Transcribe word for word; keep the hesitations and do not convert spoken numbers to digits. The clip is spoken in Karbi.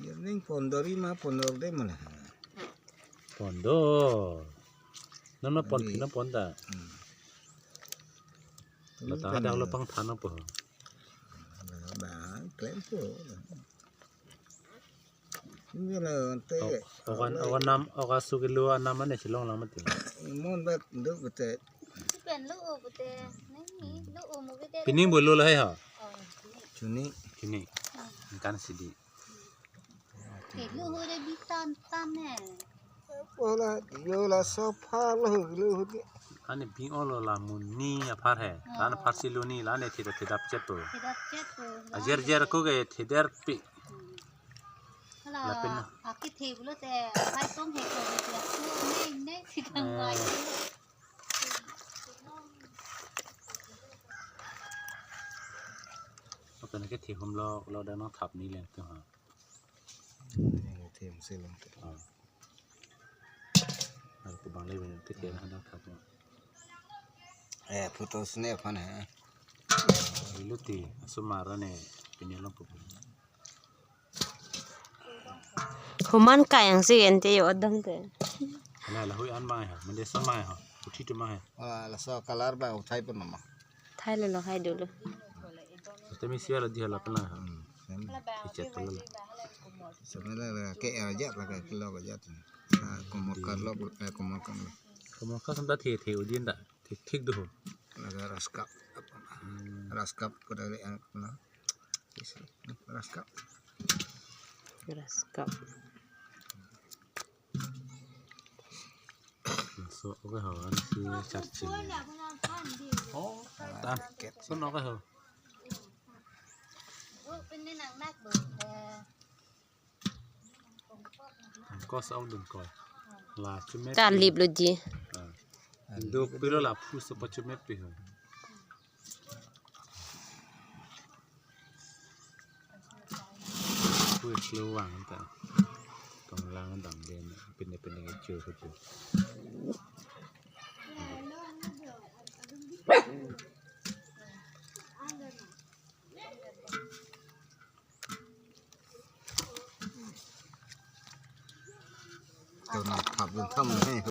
Ning pondor ma pondor de mana. Pondor. Nana pon Ani. Pina ponda. Hmm. Lata hadak lo pangthan po. Ba, ba, klem po. Ini lo ante. Oh, okan, okan nam, oka su kilo anam ane chilong lang mati. Mon bak duk bete. Pen lo o bete. Nang ni lo o mo bete. Pining bolo lahai ha. Oh, ini. Chuni. Chuni. Kan sidi. Te lo ho de bitan tan he. Bola yo la sofa lo lo ho de. Ani bi olo la muni apar he. Lan apar si lo ni lan e theda thedap chet po. Thedap chet po. Ajer jer ko ke theder pi. Hmm. Hala, la pen. Aki the bolo te hai tong he ko de. Nei nei si kang bai. Open ke the hum lo lo da no thap ni leng tu ha. Yang the hum si leng tu. Ah. Ar ko bang le ben ke the na da thap. Eh, photo sine aphan he. Iluti, asomar ne, pini long ko. Human kayang si ente yo adang te. Ala la hui an mai ha, mande sa mai ha, uthi tu mai ha. Ah, laso color ba uthai pon nama. Thai lo lo hai dulu. Temi sia la di hala pena ha. Hmm. Ichat pon la. Samela la ke aja la ke kilo aja. Ah, komor kar lo, eh, komor kar lo. Komor kar samta the the udin da. Thik thik do. Laga raskap. Hmm. Raskap ko dali ang na. Raskap. Raskap. So, okay ho, an si charchi. Oh, tan. So, okay ho. Kos au dun ko. La chumet. Ta lip lo ji. Ah. Duk pilo la phu so pa chumet pi ho. Phu lo wang ta. Tong lang dam den pin pin ke chu chu. Tuna thap dun tham ne.